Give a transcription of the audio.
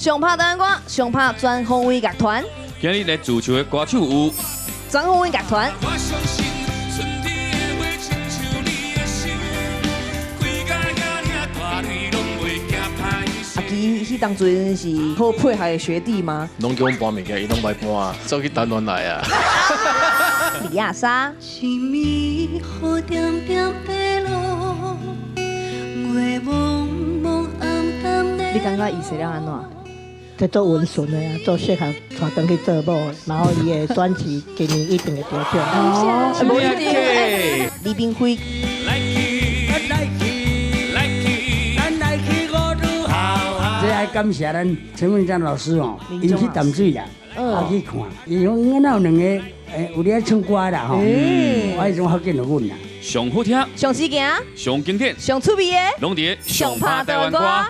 上拍台灣歌，上拍全方位樂團。今日來主唱的歌手有全方位樂團。我相信春天的花親像你的心，開甲遐爾大蕊攏袂驚歹阿基彼當陣是好配合的學弟嗎？攏叫阮搬物件，伊攏袂搬啊，走去台灣來啊。李亞莎。是暝雨點點白落，月濛濛暗淡的。你感覺伊生了按怎？這做溫順的啊，做適合娶轉去做某的，然後伊的專輯今年一定會得獎。哦，無一定。李炳輝。來去，來去，來去，咱來去五女校。這愛感謝咱陳文章老師哦，𪜶去淡水啦，我去看，伊講阮有兩個有咧唱歌啦吼，我彼陣較緊就阮啦。上好聽、上時行、上經典、上趣味的，攏佇上拍台灣歌。